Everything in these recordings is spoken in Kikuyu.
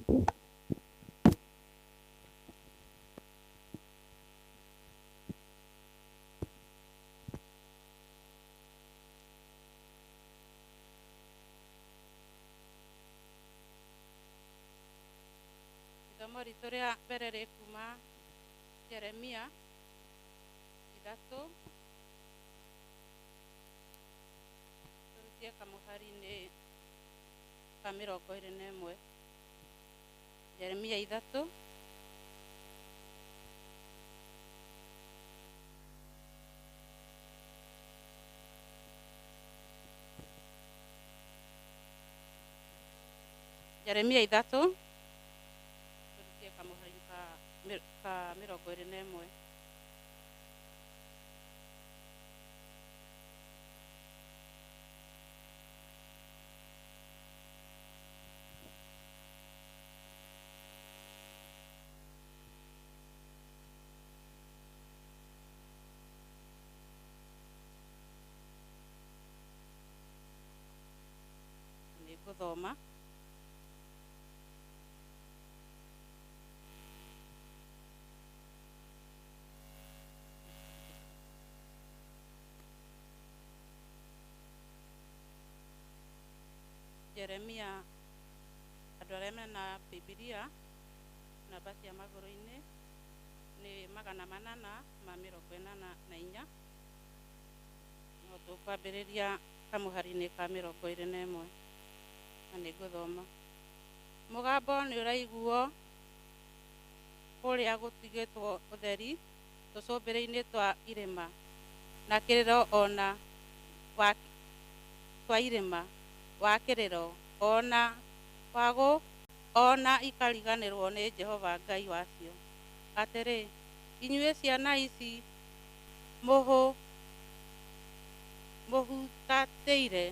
Ithomo ritũ rĩa mbere rĩ kuma Jeremia 3, tũrutie kamũhari-inĩ ka 21. Jeremia 3 Jeremia 3 tũrutie kamũhari ka 21. Nĩngũthoma. Jeremia, andũ arĩa mena Bibilia namba cia magũrũ-inĩ nĩ 884. No tũkwambĩrĩria kamũhari-inĩ ka 21 na nĩngũthoma. Mũgambo nĩũraiguo kũrĩa gũtigĩtwo ũtheri tũcũmbĩrĩ-inĩ twa irĩma, na kĩrĩro ona twa irĩma wa kĩrĩro ona wagũ ona ikariganĩrwo nĩ Jehova Ngai wacio. Atĩrĩ, inyuĩ ciana ici mũhutatĩire,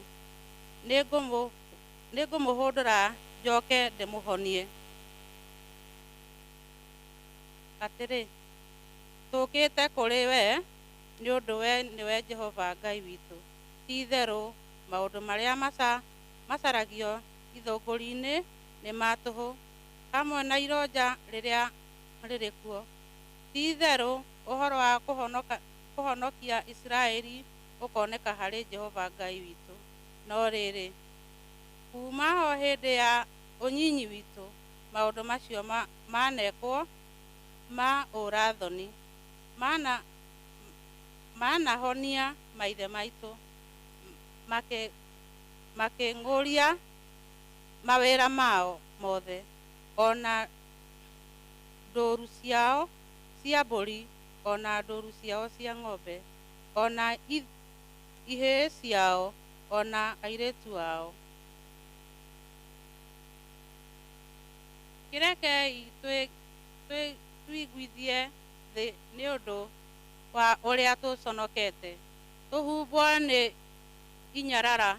nĩngũmũhũndũra njoke ndĩmũhonie. Atĩrĩ, tũũkĩte kũrĩ we nĩ ũndũ we nĩwe Jehova Ngai witũ. Ti-itherũ maũndũ marĩa macaragio ithũngũri-inĩ nĩ ma tũhũ, hamwe na ironja rĩrĩa rĩrĩ kuo. Ti-itherũ ũhoro wa kũhonokia Isiraeli ũkooneka harĩ Jehova Ngai witũ. No rĩrĩ, kuuma o hĩndĩ ya ũnyinyi witũ, maũndũ macio manekwo ma ũũra-thoni, manahonia maithe maitũ, makĩng'ũria mawĩra mao mothe, ona ndũũru ciao cia mbũri, ona ndũũru ciao cia ng'ombe, ona ihĩĩ ciao, ona airĩtu ao. Kĩrekei twĩiguithie thĩ nĩ ũndũ wa ũrĩa tũconokete, tũhumbwo nĩ inyarara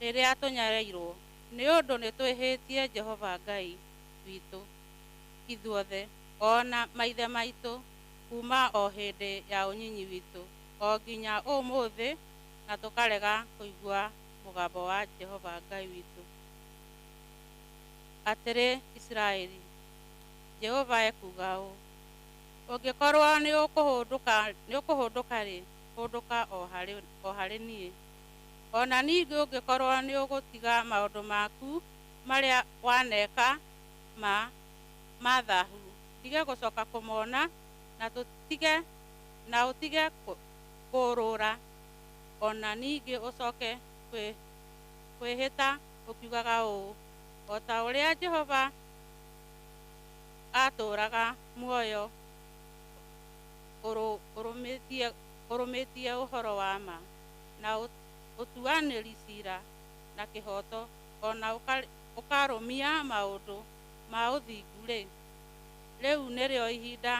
rĩrĩa tũnyareirwo, nĩ ũndũ nĩtwĩhĩtie Jehova Ngai witũ ithuothe, ona maithe maitũ, kuma o hĩndĩ ya ũnyinyi witũ o nginya ũmũthĩ, na tũkarega kũigua mũgambo wa Jehova Ngai witũ. Atĩrĩ Isiraeli, Jehova ekuuga ũũ: ũngĩkorwo nĩũkũhũndũka-rĩ, hũndũka o harĩ niĩ. Ona ningĩ ũngĩkorwo nĩũgũtiga maũndũ maku marĩa waneka ma thaahu, ndige gũcoka kũmona na ũtige kũũrũra. Ona ningĩ ũcoke kwĩhĩta ũkiugaga ũũ: o ta ũrĩa Jehova atũũraga muoyo, ũrũmĩtie ũhoro wa ma, na ũtuanĩri ciira na kĩhooto, ona ũkarũmia maũndũ ma ũthingu-rĩ, rĩu nĩrĩo ihinda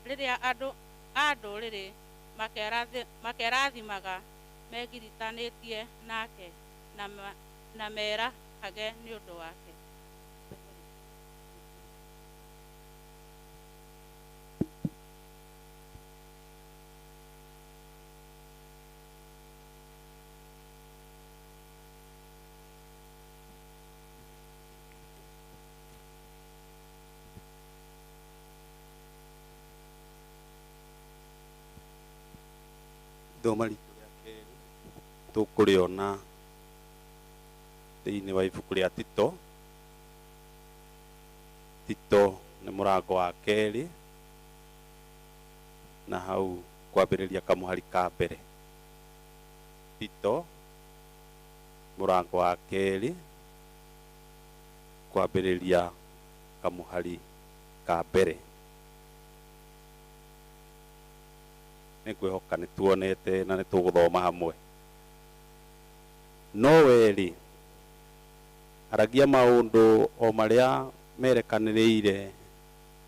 rĩrĩa andũ a ndũrĩrĩ makerathimaga megiritanĩtie nake na merahage nĩ ũndũ wake. Ithoma ritũ rĩa kerĩ tũkũrĩona thĩinĩ wa ibuku rĩa Tito. Tito nĩ mũrango wa kerĩ na hau kwambĩrĩria kamũhari ka mbere. Tito mũrango wa kerĩ kwambĩrĩria kamũhari ka mbere. Nĩngwĩhoka nĩtuonete na nĩtũgũthoma hamwe. No we-rĩ, aragia maũndũ o marĩa merekanĩrĩire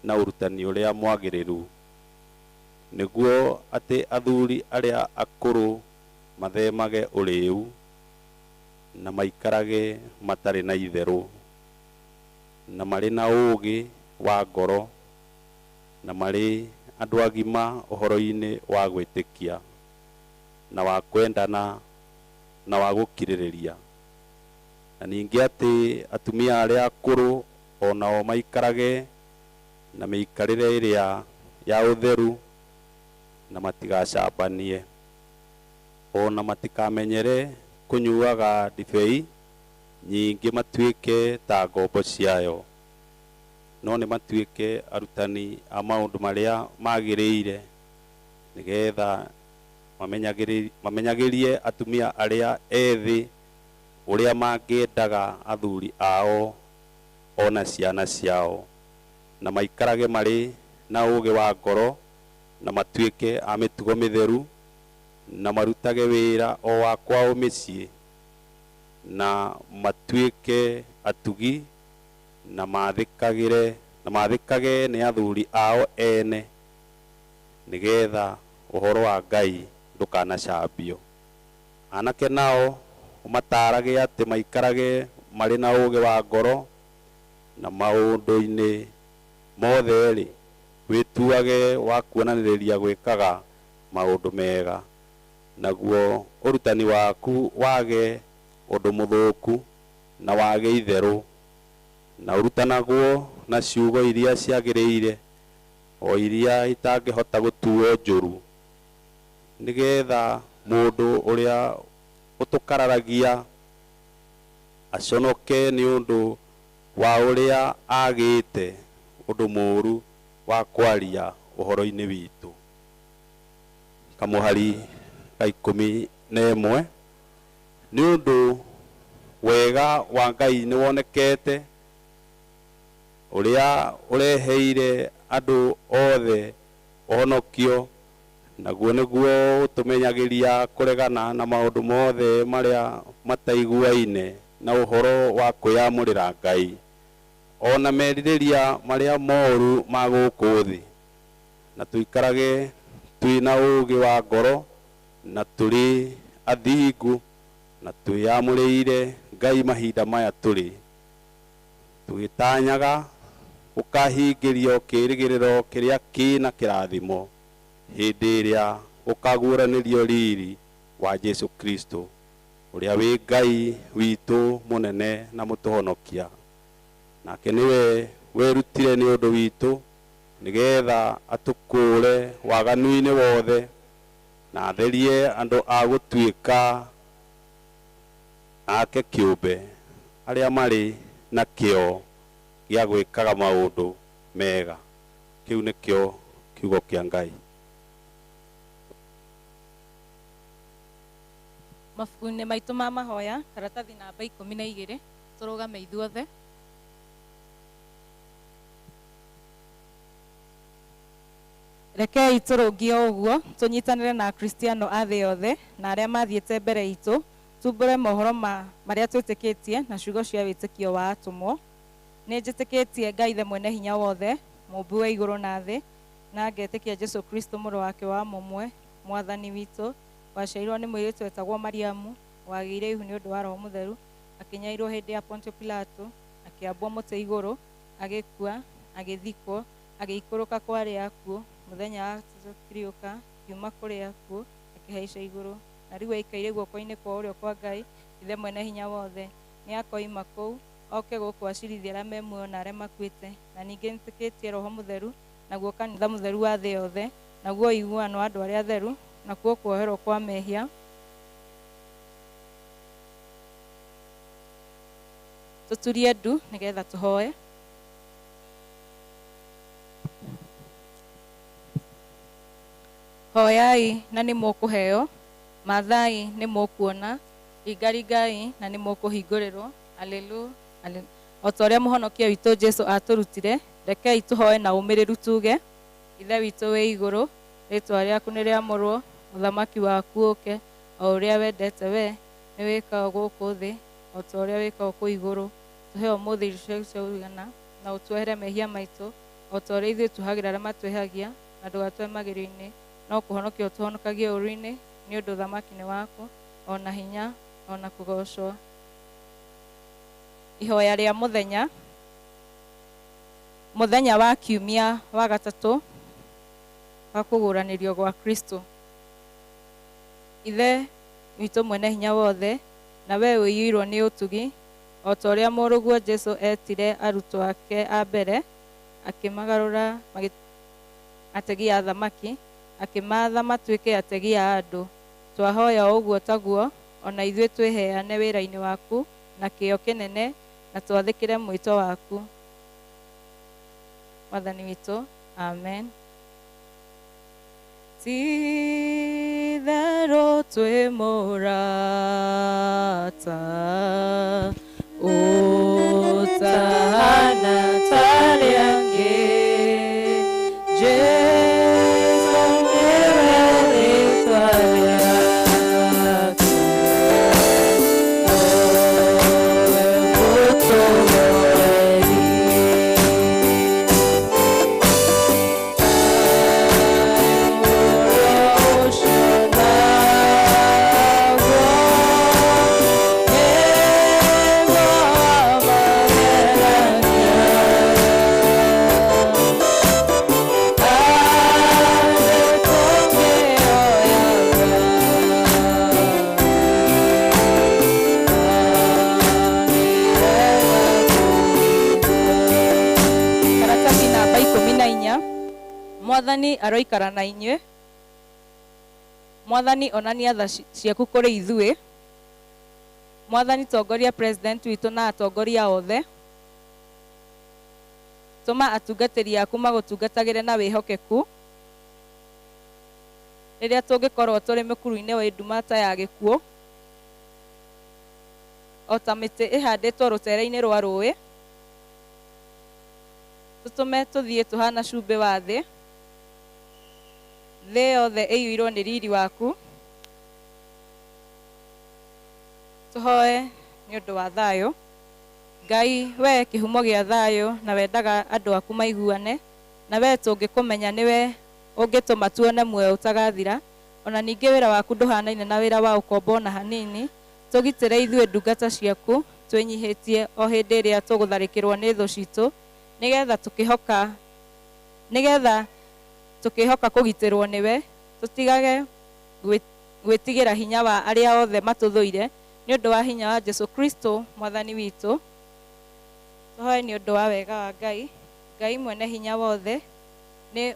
na ũrutani ũrĩa mwagĩrĩru, nĩguo atĩ athuri arĩa akũrũ mathemage ũrĩĩu na maikarage matarĩ na itherũ, na marĩ na ũũgĩ wa ngoro, na marĩ andũ agima ũhoro-inĩ wa gwĩtĩkia na wa kwendana na wa gũkirĩrĩria. Na ningĩ atĩ atumia arĩa akũrũ o nao maikarage na mĩikarĩre ĩrĩa ya ũtheru, na matigacambanie, o na matikamenyere kũnyuaga ndibei nyingĩ matuĩke ta ngombo ciayo, no nĩ matuĩke arutani a maũndũ marĩa magĩrĩire, nĩgetha mamenyagĩrie atumia arĩa ethĩ ũrĩa mangĩendaga athuri ao ona ciana ciao, na maikarage marĩ na ũũgĩ wa ngoro, na matuĩke a mĩtugo mĩtheru, na marutage wĩra o wa kwao mĩciĩ, na matuĩke atugi, na mathĩkage nĩ athuri ao ene, nĩgetha ũhoro wa Ngai ndũkanacambio. Anake nao ũmataarage atĩ maikarage marĩ na ũũgĩ wa ngoro, na maũndũ-inĩ mothe-rĩ, wĩtuage wa kuonanĩrĩria gwĩkaga maũndũ mega, naguo ũrutani waku wage ũndũ mũthũku na wage itherũ, na ũrutanagwo na ciugo iria ciagĩrĩire, o iria itangĩhota gũtuo njũru, nĩgetha mũndũ ũrĩa ũtũkararagia aconoke nĩ ũndũ wa ũrĩa agĩte ũndũ mũũru wa kwaria ũhoro-inĩ witũ. Kamũhari ka 11. Nĩ ũndũ wega wa Ngai nĩwonekete, ũrĩa ũreheire andũ othe ũhonokio, naguo nĩguo ũtũmenyagĩria kũregana na maũndũ mothe marĩa mataiguaine na ũhoro wa kwĩyamũrĩra Ngai, ona merirĩria marĩa moru ma gũkũ thĩ, na tũikarage twĩ na ũũgĩ wa ngoro, na tũrĩ athingu, na twĩyamũrĩire Ngai mahinda maya tũrĩ, tũgĩtanyaga gũkahingĩrio kĩĩrĩgĩrĩro kĩrĩa kĩna kĩrathimo hĩndĩ ĩrĩa gũkaguũranĩrio riri wa Jesũ Kristo, ũrĩa wĩ Ngai witũ mũnene na mũtũhonokia. Nake nĩwe werutire nĩ ũndũ witũ, nĩgetha atũkũũre waganu-inĩ wothe, na atherie andũ a gũtuĩka ake kĩũmbe, arĩa marĩ na kĩo gĩa gwĩkaga maũndũ mega. Kĩu nĩkĩo kiugo kĩa Ngai. Mabuku-inĩ maitũ ma mahoya, karatathi namba 12, tũrũgame ithuothe. Rekei tũrũngie o ũguo, tũnyitanĩre na Akristiano a thĩ yothe na arĩa mathiĩte mbere itũ, tumbũre mohoro ma marĩa twĩtĩkĩtie na ciugo cia wĩtĩkio wa atũmwo. Nĩ njĩtĩkĩtie Ngai Ithe mwene hinya wothe, mũũmbi wa igũrũ na thĩ, na ngetĩkia Jesũ Kristo mũrũ wake wa mũmwe, mwathani witũ, waciarirwo nĩ mũirĩtu wetagwo Mariamu, wagĩire ihu nĩ ũndũ wa Roho Mũtheru, akĩnyarirwo hĩndĩ ya Pontio Pilato, akĩambwo mũtĩ igũrũ, agĩkua, agĩthikwo, agĩikũrũka kwa arĩa akuũ, mũthenya wa gatatũ akĩriũka, akiuma kũrĩ akuũ, akĩhaica igũrũ, na rĩu aikaire guoko-inĩ kwa ũrĩo kwa Ngai, Ithe mwene hinya wothe. Nĩ akoima kũu, oke gũkũ acirithie arĩa me muoyo na arĩa makuĩte. Na ningĩ nĩtĩkĩtie Roho Mũtheru, naguo kanitha mũtheru wa thĩ yothe, naguo ũiguano wa andũ arĩa atheru, Nakuo kuoherwo kwa mehia. Tuturie ndu nigetha tuhoe. Hoyai na nĩ mũkũheo, mathai nĩ mũkuona, ringaringai na nĩ mũkũhingũrĩrwo. Alelu, alelu. O ta ũrĩa mũhonokia witũ Jesu atũrutire, rekei tũhoe na ũmĩrĩru tuge, Ithe witũ wĩ igũrũ, rĩtwa rĩaku nĩ rĩamũrwo, ũthamaki waku ũke, o ũrĩa wendete we, nĩ wĩkagwo gũkũ thĩ, o ta ũrĩa wĩkagwo kũu igũrũ. Tũhe ũmũthĩ irio ciaku cia ũigana, na ũtuohere mehia maitũ, o ta ũrĩa ithuĩ tuohagĩra arĩa matwĩhagia, na ndũgatũhe magerio-inĩ, no kũhonokia ũtũhonokagie ũũru-inĩ, nĩ ũndũ ũthamaki nĩ waku, o na hinya, o na kũgoocwo. Ihoya rĩa mũthenya, mũthenya wa kiumia wa gatatũ wa kũgũranĩrio gwa Kristo. Ithe witũ mwene hinya wothe, na we ũiyũirwo nĩ ũtugi, o ta ũrĩa mũrũguo Jesu etire arutwo ake a mbere, akĩmagarũra ategi a thamaki, akĩmaatha matuĩke ategi a andũ. Twahoya o ũguo taguo, ona ithuĩ twĩheane wĩra-inĩ waku na kĩyo kĩnene, na twathĩkĩre mwĩto waku. Mwathani witũ, amen. Ti-itherũ twĩ mũrata, ũtahana ta arĩa angĩ. Jesu nĩwe rĩĩtwa rĩake, nowe mũtũhoreri. Karatathi namba 14. Mwathani aroikara na inyuĩ. Mwathani onania tha ciaku kũrĩ ithuĩ. Mwathani tongoria president witũ na atongoria othe. Tũma atungatĩri aku magũtungatagĩre na wĩhokeku. Rĩrĩa tũngĩkorwo tũrĩ mĩkuru-inĩ wa nduma ta ya gĩkuũ, o ta mĩtĩ ĩhandĩtwo rũtere-inĩ rwa rũĩ, tũtũme tũthiĩ tũhana cumbĩ wa thĩ. Thĩ yothe ĩiyũirwo nĩ riri waku. Tũhoe nĩ ũndũ wa thayũ. Ngai, we kĩhumo gĩa thayũ, na wendaga andũ aku maiguane, na we tũngĩkũmenya nĩwe ũngĩtũma tuone muoyo ũtagathira. Ona ningĩ wĩra waku ndũhanaine na wĩra wa ũkombo ona hanini. Tũgitĩre ithuĩ ndungata ciaku, twĩnyihĩtie o hĩndĩ ĩrĩa tũgũtharĩkĩrwo nĩ thũ citũ, nĩgetha tũkĩhoka kũgitĩrwo nĩwe, tũtigage gwĩtigĩra hinya wa arĩa othe matũthũire, nĩ ũndũ wa hinya wa Jesu Kristo Mwathani witũ. Tũhoe nĩ ũndũ wa wega wa Ngai. Ngai mwene hinya wothe, nĩ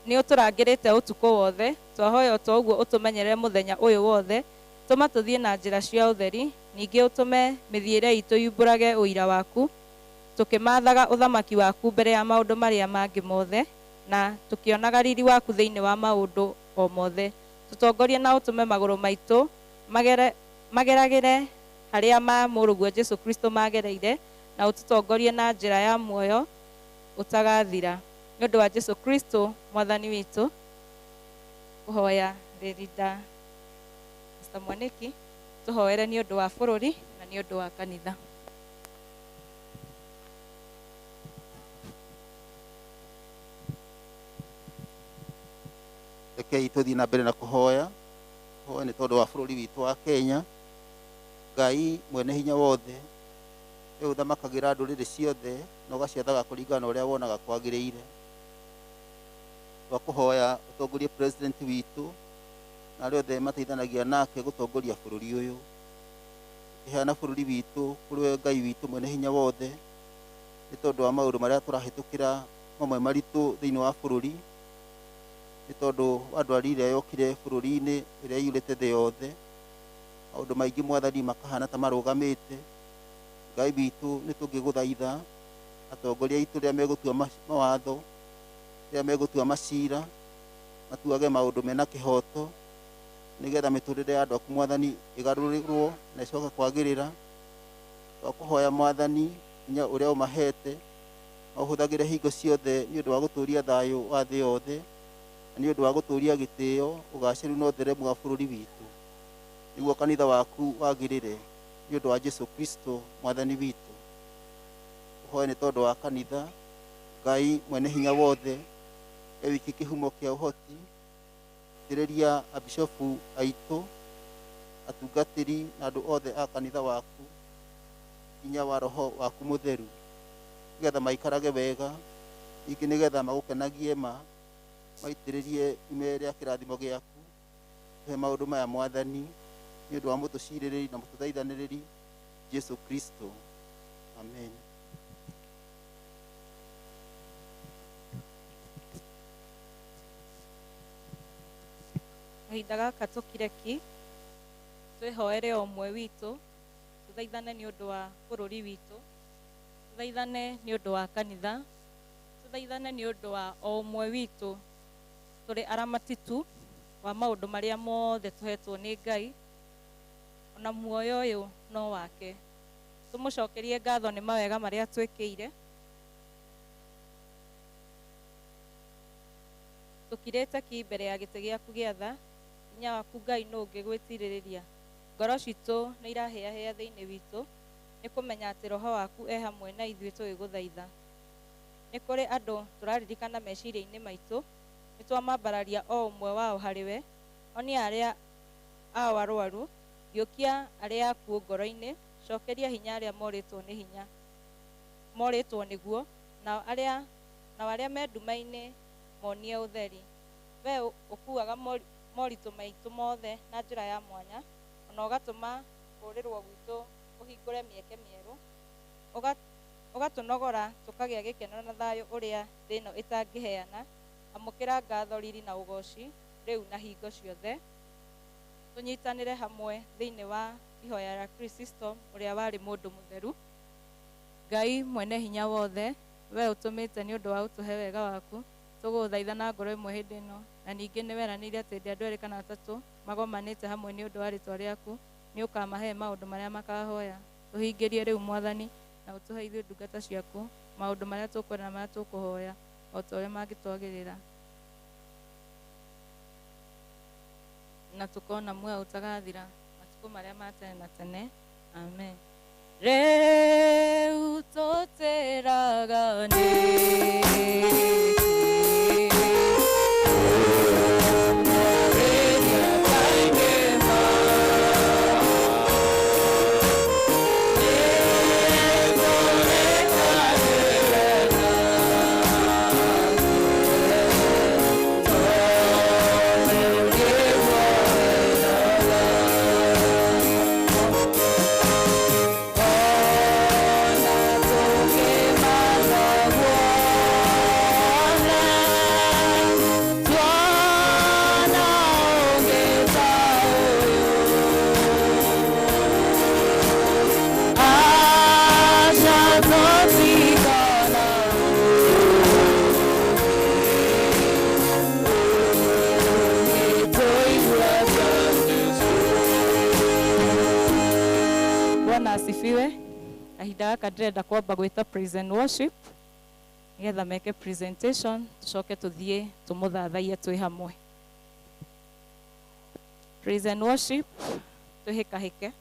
ũtũrangĩrĩte ũtukũ wothe. Twahoya o ta ũguo ũtũmenyerere mũthenya ũyũ wothe. Tũma tũthiĩ na njĩra cia ũtheri, ningĩ ũtũme mĩthiĩre itũ yumbũrage ũira waku, tũkĩmathaga ũthamaki waku mbere ya maũndũ marĩa mangĩ mothe, na tũkĩonaga riri waku thĩinĩ wa maũndũ o mothe. Tũtongorie na ũtũme magũrũ maitũ mageragĩre harĩa ma mũrũguo Jesu Kristo magereire, na ũtũtongorie na njĩra ya muoyo ũtagathira. Nĩ ũndũ wa Jesu Kristo Mwathani witũ. Kũhoya Rĩrinda Mr. Mwaniki, tũhoere nĩ ũndũ wa bũrũri na nĩ ũndũ wa kanitha. Rekei tũthiĩ na mbere na kũhoya. Tũhoe nĩ tondũ wa bũrũri witũ wa Kenya. Ngai mwene hinya wothe, we ũthamakagĩra ndũrĩrĩ ciothe na ũgaciathaga kũringana na ũrĩa wonaga kwagĩrĩire. Twakũhoya ũtongorie president witũ na arĩa othe mateithanagia nake gũtongoria bũrũri ũyũ. Tũkĩheana bũrũri witũ kũrĩ we Ngai witũ mwene hinya wothe, nĩ tondũ wa maũndũ marĩa tũrahĩtũkĩra mamwe maritũ thĩinĩ wa bũrũri. Nĩ tondũ wa ndwari ĩrĩa yokire bũrũri-inĩ ĩrĩa ĩiyũrĩte thĩ yothe, maũndũ maingĩ Mwathani makahana ta marũgamĩte. Ngai witũ, nĩ tũngĩgũthaitha atongoria aitũ rĩrĩa megũtua mawatho, rĩrĩa megũtua macira, matuage maũndũ mena kĩhoto, nĩgetha mĩtũrĩre ya andũ aku Mwathani ĩgarũrĩrwo na ĩcoke kwagĩrĩra. Twakũhoya Mwathani hinya ũrĩa ũmahete maũhũthagĩre hingo ciothe nĩ ũndũ wa gũtũria thayũ wa thĩ yothe, na nĩ ũndũ wa gũtũria gĩtĩo, ũgacĩru na ũtheremu wa bũrũri witũ, nĩguo kanitha waku wagĩrĩre nĩ ũndũ wa Jesu Kristo Mwathani witũ. Ũhoe nĩ tondũ wa kanitha, Ngai mwene hinya wothe, we wiki kĩhumo kĩa ũhoti, itĩrĩria abishofu aitũ, atungatĩri na andũ othe a kanitha waku hinya wa roho waku mũtheru, nĩgetha maikarage wega, ningĩ nĩgetha magũkenagie ma, maitĩrĩrie ime rĩa kĩrathimo gĩaku. Tũhe maũndũ maya Mwathani nĩ ũndũ wa mũtũcirĩrĩri na mũtũthaithanĩrĩri Jesu Kristo. Amen. Kahinda gaka tũkire ki, twĩhoere o ũmwe witũ, tũthaithane nĩ ũndũ wa bũrũri witũ, tũthaithane nĩ ũndũ wa kanitha, tũthaithane nĩ ũndũ wa o ũmwe witũ, tũrĩ aramati tu wa maũndũ marĩa mothe tũhetwo nĩ Ngai, ona muoyo ũyũ no wake. Tũmũcokerie ngatho nĩ mawega marĩa twĩkĩire. Tũkirĩte ki mbere ya gĩtĩ gĩaku gĩa tha, hinya waku Ngai nũ ũngĩgwĩtirĩrĩria. Ngoro citũ nĩ irahĩahĩa thĩinĩ witũ, nĩ kũmenya atĩ roho waku e hamwe na ithuĩ tũgĩgũthaitha. Nĩ kũrĩ andũ tũraririkana meciria-inĩ maitũ, nĩ twamambararia o ũmwe wao harĩ we, onia arĩa ao arwaru, riũkia arĩa akuũ ngoro-inĩ, cokeria hinya arĩa morĩtwo nĩ hinya, morĩtwo nĩguo, nao arĩa me nduma-inĩ monie ũtheri. We ũkuaga moritũ maitũ mothe na njĩra ya mwanya, ona ũgatũma kũũrĩrwo gwitũ kũhingũre mĩeke mĩerũ, ũgatũnogora tũkagĩa gĩkeno na thayũ ũrĩa thĩ ĩno ĩtangĩheana. Amũkĩra ngatho, riri na ũgoci rĩu na hingo ciothe. Tũnyitanĩre hamwe thĩinĩ wa ihoya rĩa Chrysostom ũrĩa warĩ mũndũ mũtheru. Ngai mwene hinya wothe, we ũtũmĩte nĩ ũndũ wa ũtũhe wega waku, tũgũgũthaitha na ngoro ĩmwe hĩndĩ ĩno, na ningĩ nĩ weranĩire atĩ hĩndĩ andũ erĩ kana atatũ magomanĩte hamwe nĩ ũndũ wa rĩtwa rĩaku, nĩ ũkamahe maũndũ marĩa makahoya. Tũhingĩrie rĩu Mwathani, na ũtũhe ithuĩ ndungata ciaku maũndũ marĩa tũkwenda na marĩa tũkũhoya o ta ũrĩa mangĩtwagĩrĩra, na tũkona muoyo ũtagathira matukũ marĩa ma tene na tene. Amen. Rĩu tũtĩraga nĩkĩ? Bwana asifiwe. Kahinda gaka ndĩrenda kwamba gwĩta praise and worship nĩgetha meke presentation, tũcoke tũthiĩ tũmũthathaiye twĩ hamwe. Praise and worship, twĩhĩkahĩke.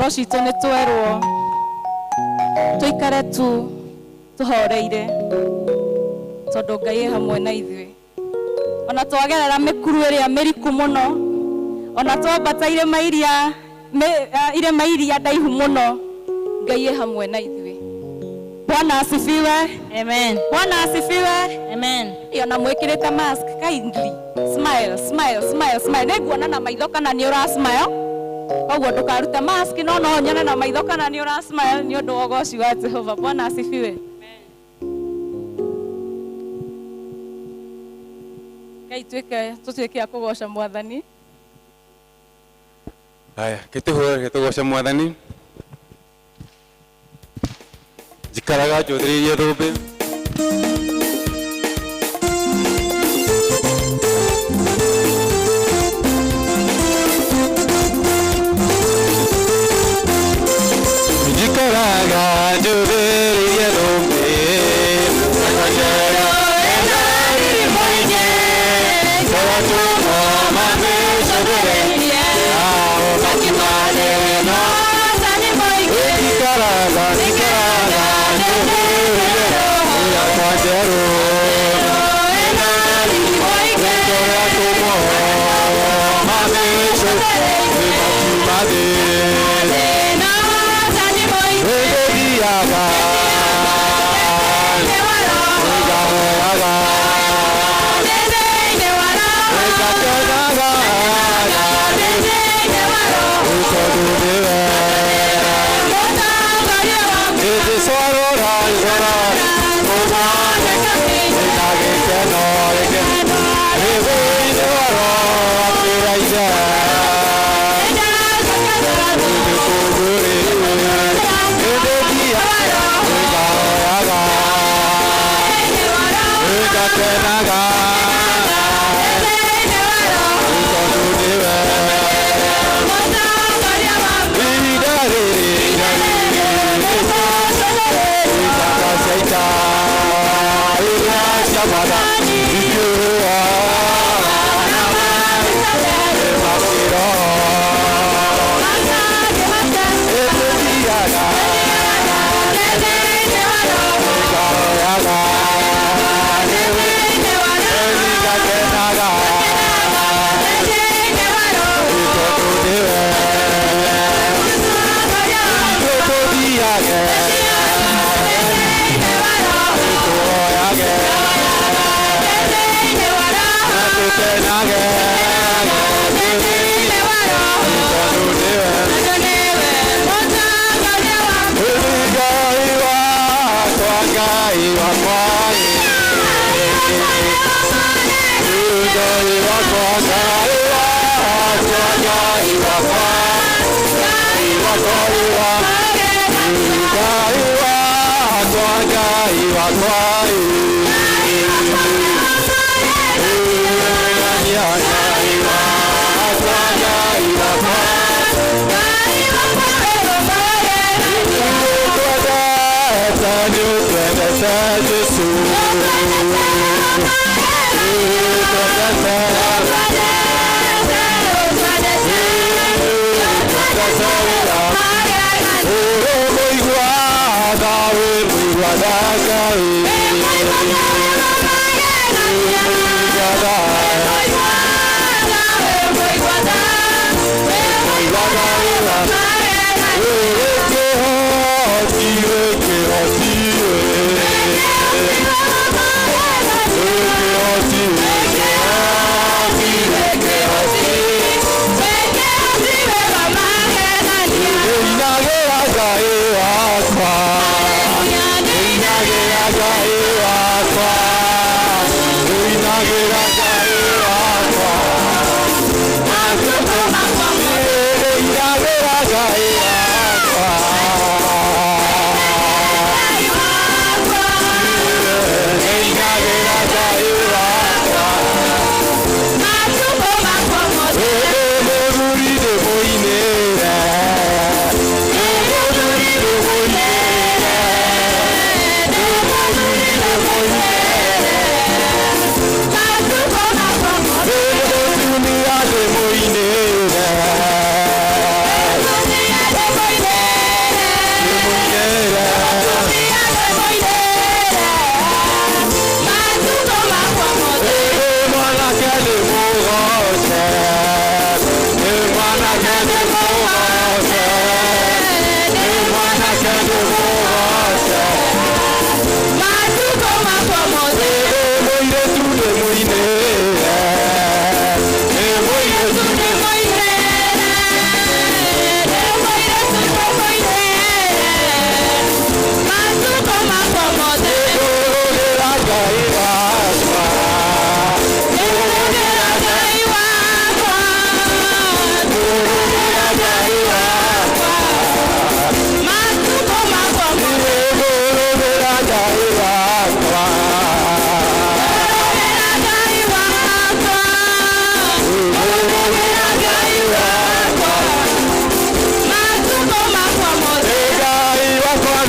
Ngoro citũ nĩ twerwo tũikare tu tũhoreire tondũ Ngai e hamwe na ithuĩ. Ona twagerera mĩkuru ĩrĩa mĩriku mũno, ona twambata irĩma iria irĩma iria ndaihu mũno, Ngai e hamwe na ithuĩ. Bwana asifiwe. Amen. Bwana asifiwe. Amen. Ĩ, ona mwĩkĩrĩte mask kindly smile, smile, smile, smile. Nĩnguona na maitho kana nĩ ũra smile, koguo ndũkarute mask, no no nyone na maitho kana nĩ ũra smile nĩ ũndũ wa ũgoci wa Jehova. Bwana asifiwe. Ngai tuĩke tũtuĩke a kũgoca Mwathani. Haya, gĩtũhũre gĩtũgoce Mwathani. Njikaraga njũthĩrĩirie thũmbĩ. Njikaraga njũthĩrĩirie thũmbĩ.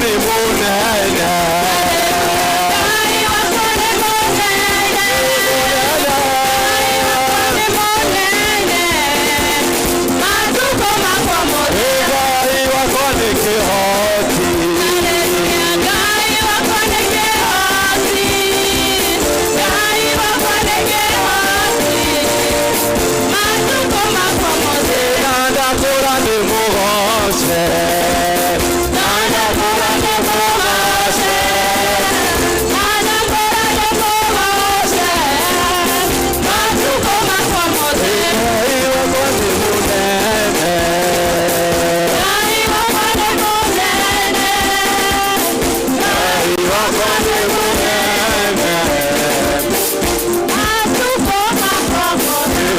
nĩ mũnene. Ngai wakwa nĩ kĩhoti. Na ndakũra nĩ mũgoce. Na ndakũra nĩ mũgoce. Ngai wakwa nĩ mũnene. Ngai wakwa nĩ mũnene.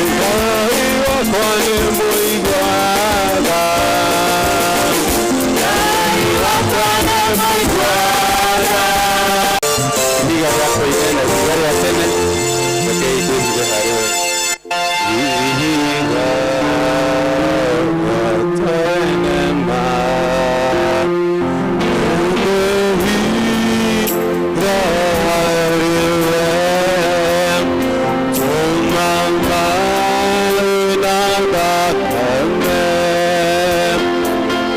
Ngai wakwa nĩ mũigua tha. Ngai wakwa nĩ mũigua tha. Ihiga rĩakwa inene, ihiga rĩa tene, rekei twĩhithe harĩ we. Ihiga rĩa tene ma, nĩngwĩhitha harĩ we. Tũma maĩ na thakame,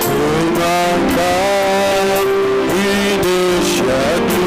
tũma mbaara-inĩ ciaku.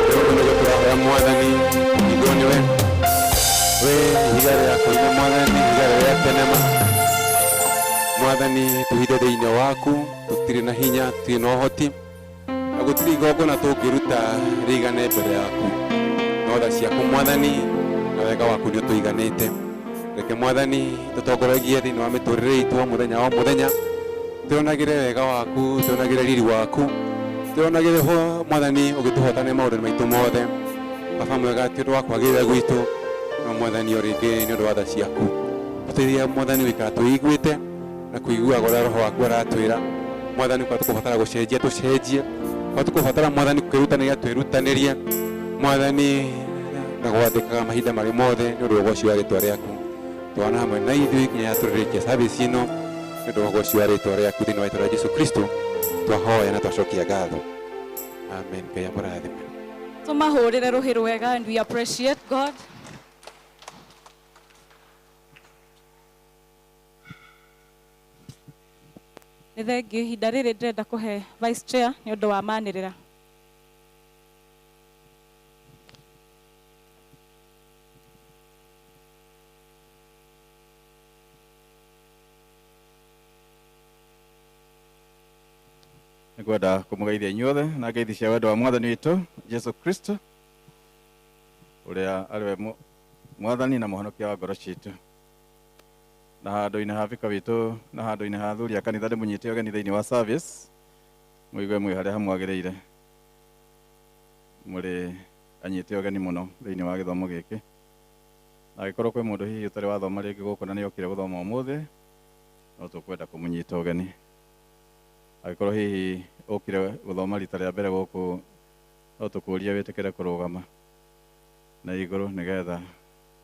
Tũrahoya Mwathani igũrũ nĩwe we ihiga rĩa kũina Mwathani, ihiga rĩa tene ma. Mwathani, tũhithe thĩinĩ waku, tũtirĩ na hinya, tũtirĩ na ũhoti, na gũtirĩ igongona tũngĩruta rĩigane mbere yaku, no tha ciaku Mwathani na wega waku nĩ ũtũiganĩte. Reke Mwathani tũtongoragie thĩinĩ wa mĩtũrĩre itũ o mũthenya o mũthenya, tuonagĩre wega waku, tuonagĩre riri waku, tuonagĩre ho Mwathani ũgĩtũhotane maũndũ maitũ mothe. Baba mwega, ti ũndũ wa kwagĩrĩra gwitũ, no Mwathani o rĩngĩ nĩ ũndũ wa tha ciaku. Tũteithie Mwathani gũikara twĩiguĩte na kũiguaga ũrĩa Roho waku aratwĩra. Mwathani, kwa tũkũbatara gũcenjia tũcenjie, kwa tũkũbatara Mwathani kwĩrutanĩria twĩrutanĩrie, Mwathani, na gwathĩkaga mahinda marĩ mothe nĩ ũndũ wa ũgoci wa rĩtwa rĩaku. Twana hamwe na ithuĩ nginya tũrĩrĩkie service ĩno nĩ ũndũ wa ũgoci wa rĩtwa rĩaku thĩinĩ wa rĩtwa rĩa Jesu Kristo twahoya na twacokia ngatho. Amen. Ngai amũrathime. Tũmahũrĩre rũhĩ rwega and we appreciate God. Nĩ thengiũ, ihinda rĩrĩ ndĩrenda kũhe vice chair nĩ ũndũ wa manĩrĩra. Nĩngwenda kũmũgeithia inyuothe na ngeithi cia wendo wa Mwathani witũ Jesu Kristo, ũrĩa arĩ we Mwathani na mũhonokia wa ngoro citũ. Na handũ-inĩ ha bika witũ na handũ-inĩ ha athuri a kanitha ndĩmũnyite ũgeni thĩinĩ wa service, mũigue mwĩ harĩa hamwagĩrĩire. Mũrĩ anyite ũgeni mũno thĩinĩ wa gĩthomo gĩkĩ. Na angĩkorwo kwĩ mũndũ hihi ũtarĩ wathoma rĩngĩ gũkũ na nĩokire gũthoma ũmũthĩ, no tũkwenda kũmũnyita ũgeni. Angĩkorwo hihi ũkire gũthoma rita rĩa mbere gũkũ, no tũkũrie wĩtĩkĩre kũrũgama na igũrũ nĩgetha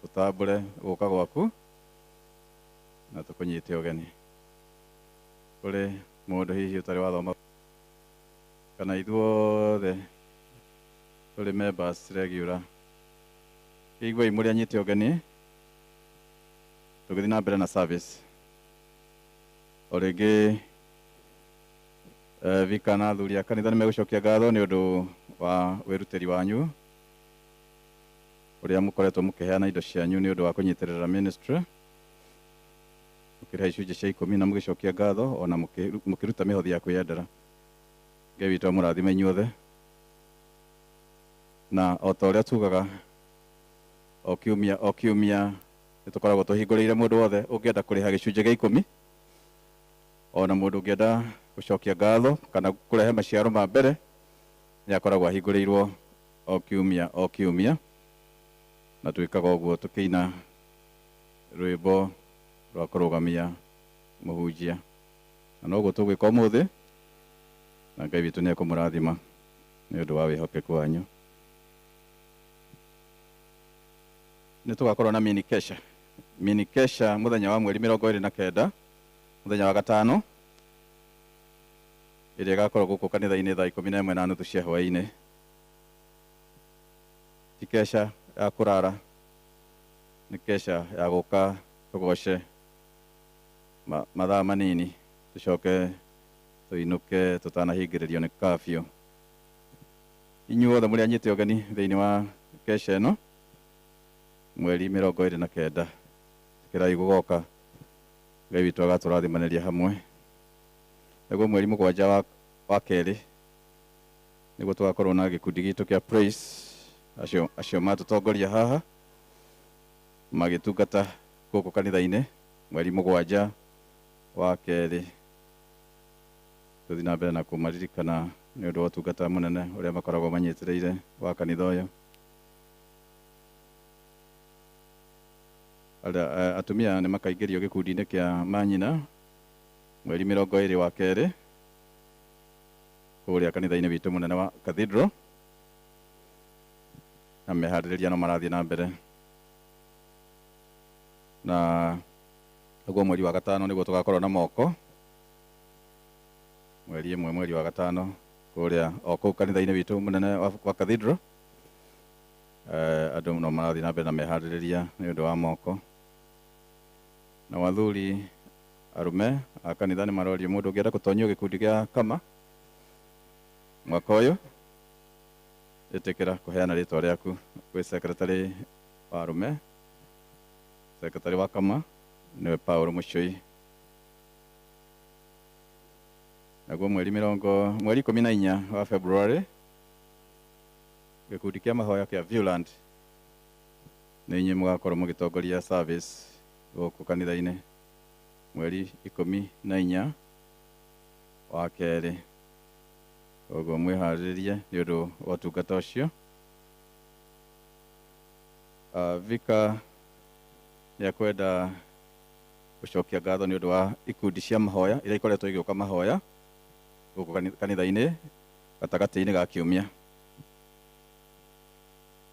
tũtambũre gũka gwaku na tũkũnyite ũgeni. Kũrĩ mũndũ hihi ũtarĩ wathoma kana ithuothe tũrĩ members regular, iguai mũrĩ anyite ũgeni tũgĩthiĩ na mbere na service. O rĩngĩ vika na athuri a kanitha nĩmegũcokia ngatho nĩ ũndũ wa wĩrutĩri wanyu ũrĩa mũkoretwo mũkĩheana indo cianyu nĩ ũndũ wa kũnyitĩrĩra ministry, mũkĩrĩha icunjĩ cia 10 na mũgĩcokia ngatho ona mũkĩruta mĩhothi ya kwĩyendera. Ngai witũ amũrathime inyuothe. Na o ta ũrĩa tugaga o kiumia nĩtũkoragwo tũhingũrĩire mũndũ wothe ũngĩenda kũrĩha gĩcunjĩ gĩa 10, ona mũndũ ũngĩenda gũcokia ngatho kana kũrehe maciaro ma mbere nĩakoragwo ahingũrĩirwo o kiumia o kiumia. Na twĩkaga ũguo tũkĩina rwĩmbo rwa kũrũgamia mũhunjia, na noguo tũgwĩka ũmũthĩ, na Ngai witũ nĩekũmũrathima nĩ ũndũ wa wĩhokeku wanyu. Nĩtũgakorwo na mini kesha, mini kesha mũthenya wa mweri 29, mũthenya wa gatano, ĩrĩa ĩgakorwo gũkũ kanitha-inĩ thaa 11:30 cia hwaĩ-inĩ. Ti kesha ya kũrara, nĩ kesha ya gũka tũgoce mathaa manini tũcoke tũinũke tũtanahingĩrĩrio nĩ kafio. Inyuothe mũrĩ anyite ũgeni thĩinĩ wa kesha ĩno mweri 29. Tĩkĩrai gũgoka, Ngai witũ agatũrathimanĩria hamwe. Naguo mweri 7 wa kerĩ nĩguo tũgakorwo na gĩkundi gitũ kĩa praise, acio matũtongoria haha magĩtungata gũkũ kanitha-inĩ mweri 7 wa kerĩ. Tũthiĩ na mbere na kũmaririkana nĩ ũndũ wa ũtungata mũnene ũrĩa makoragwo manyitĩrĩire wa kanitha ũyũ. Atumia nĩ makaingĩrio gĩkundi-inĩ kĩa manyina mweri 20 wa kerĩ kũrĩa kanitha-inĩ witũ mũnene wa Cathedral, na meharĩrĩria no marathiĩ na mbere. Na naguo mweri wa 5 nĩguo tũgakorwo na moko mweri 1 mweri wa 5 kũrĩa o kũu kanitha-inĩ witũ mũnene wa Cathedral. Andũ no marathiĩ na mbere na meharĩrĩria nĩ ũndũ wa moko. Na wathuri arũme a kanitha nĩ marorio mũndũ ũngĩenda gũtonyio gĩkundi gĩa kama mwaka ũyũ, ĩtĩkĩra kũheana rĩtwa rĩaku gwĩ secretary wa arũme. Secretary wa kama nĩwe Paul Mũcũi. Naguo mweri 14 wa February gĩkundi kĩa mahoya kĩa Viewland nĩ inyuĩ mũgakorwo mũgĩtongoria service gũkũ kanitha-inĩ mweri 14 wa kerĩ. Koguo mwĩharĩrĩrie nĩ ũndũ wa ũtungata ũcio. Vika nĩekwenda gũcokia ngatho nĩ ũndũ wa ikundi cia mahoya iria ikoretwo igĩũka mahoya gũkũ kanitha-inĩ gatagatĩ-inĩ ga kiumia,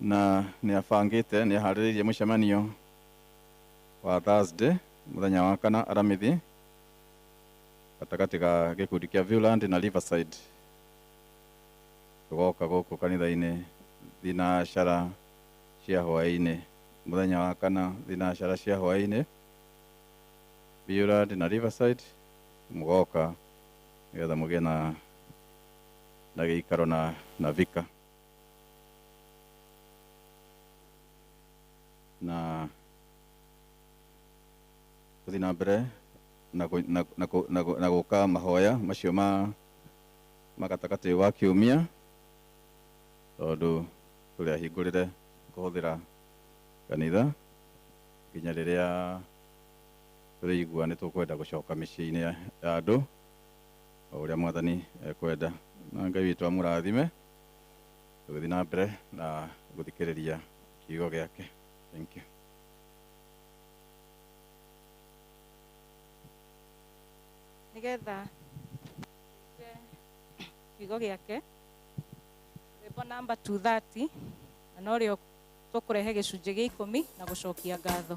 na nĩabangĩte nĩaharĩrĩirie mũcemanio wa Thursday mũthenya wa kana aramithi gatagatĩ ga gĩkundi kĩa Viewland na Riverside. Tũgoka gũkũ kanitha-inĩ 4 cia hwaĩ-inĩ mũthenya wa kana 4 cia hwaĩ-inĩ, Viewland na Riverside mũgoka nĩgetha mũgĩe na gĩikaro na vika. Na tũthiĩ na mbere na gũka mahoya macio ma Ma gatagatĩ wa kiumia tondũ tũrĩahingũrĩre kũhũthĩra kanitha nginya rĩrĩa tũrĩigua nĩ tũkwenda gũcoka mĩciĩ-inĩ ya andũ o ũrĩa Mwathani ekwenda. Na Ngai witũ amũrathime tũgĩthiĩ na mbere na gũthikĩrĩria kiugo gĩake. Thank you. Nĩgetha kiugo gĩake, rwĩmbo namba 230, na norĩo tũkũrehe gĩcunjĩ gĩa 10 na gũcokia ngatho.